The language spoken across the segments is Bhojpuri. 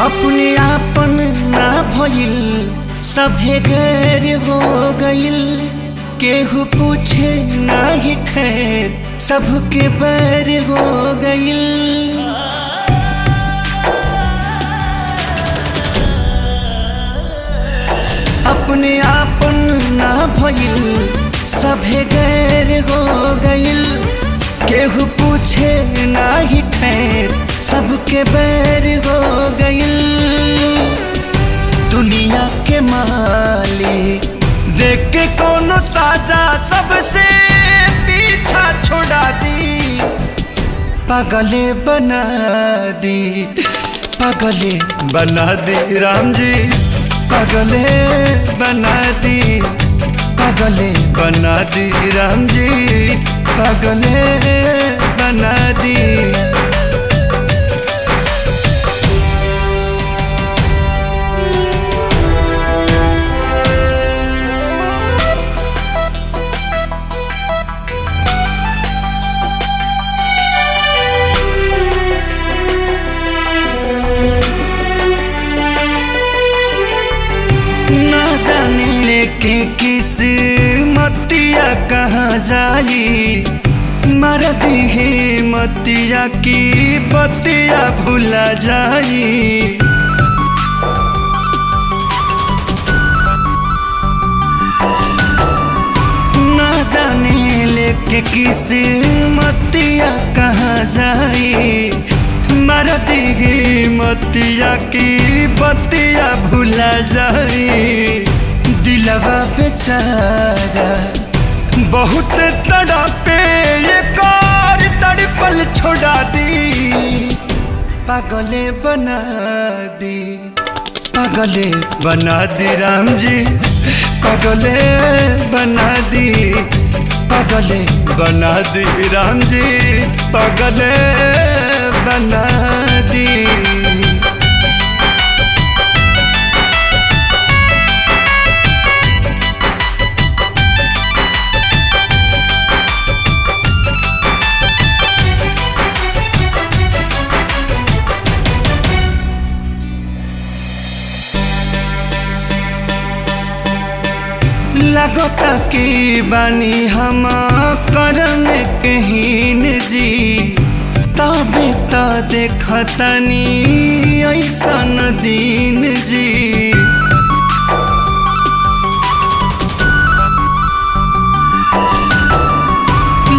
अपने आपन ना भइल सभे गैर हो गइल, केहू पूछे नाही खैर सबके बैर हो गइल। अपने आपन ना भइल सभे गैर हो गइल, केहू पूछे नाही खैर सबके बैर हो गइल। दुनिया के मालिक देख के कोनो साजा सबसे पीछा छोड़ा दी, पागले बना दी, पागले बना दी राम जी, पागले बना दी, पागले बना दी राम जी, पागले बना दी। ना जाने लेके किस मतिया कहाँ जाई, मर दी मतिया की बतिया भुला जाई। ना जाने लेके किस मतिया कहाँ जाई, मर दी मतिया की बतिया भुला जाई। दिलवा बेचारा बहुत तड़पे ये कार तड़पल छोड़ा दी, पागले बना दी, पागले बना दी राम जी, पागले बना दी, पागले बना दी राम जी, पागले बना दी। लगता की बानी हम करम कहीन जी, तबे त देखतनी ऐसन दिन जी।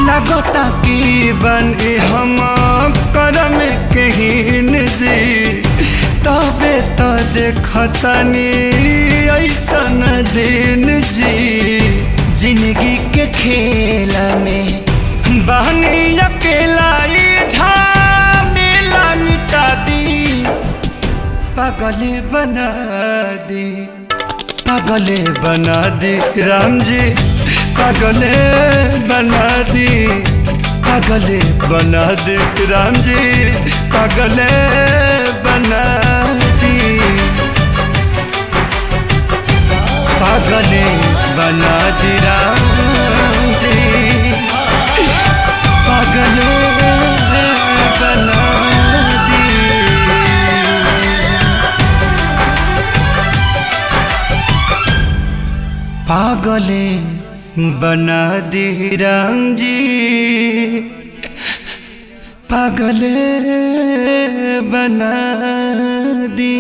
लगता की बानी हम करम कहीन जी, तबे त देखतनी ऐसन दिन जी। जिंदगी के खेल में बहनी अकेला झमेला मिटा दी, पागले बना दी, पागले बना दी राम जी, पागले बना दी, पागले बना दी राम जी, पागले बना दी, पागले बना दी राम जी, पागले बना दी। पागले बना दी राम जी, पागले बना दी।